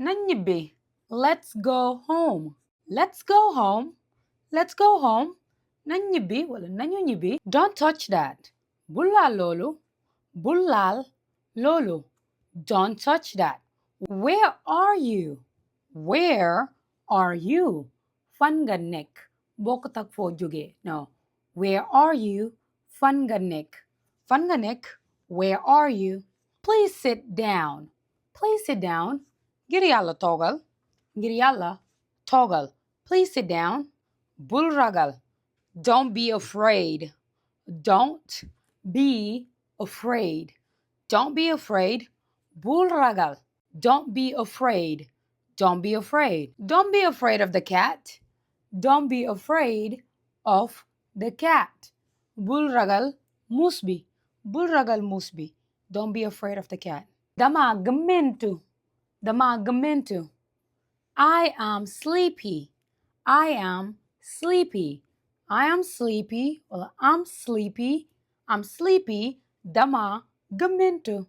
nañ ñibbi. Let's go home. Let's go home. Let's go home. Nañ ñibbi wala nañu ñibbi. Don't touch that. Bul laal loolu. Bul laal loolu. Don't touch that. Where are you? Where are you? Fan nga nekk. Bokkut ak foo jóge. No. Where are you? Fan nga nekk. Fan nga nekk. Where are you? Please sit down. Please sit down. Ngir yàlla toogal. Ngir yàlla toogal. Please sit down. Bul ragal. Don't be afraid. Don't be afraid. Don't be afraid. Bul ragal. Don't be afraid. Don't be afraid. Don't be afraid of the cat. Don't be afraid of the cat. Bul ragal muus bi. Bul ragal muus bi. Don't be afraid of the cat. Dama gëmmentu. Dama gëmmentu. I am sleepy. I am sleepy. I am sleepy. Well, I'm sleepy. I'm sleepy. Dama gëmmentu.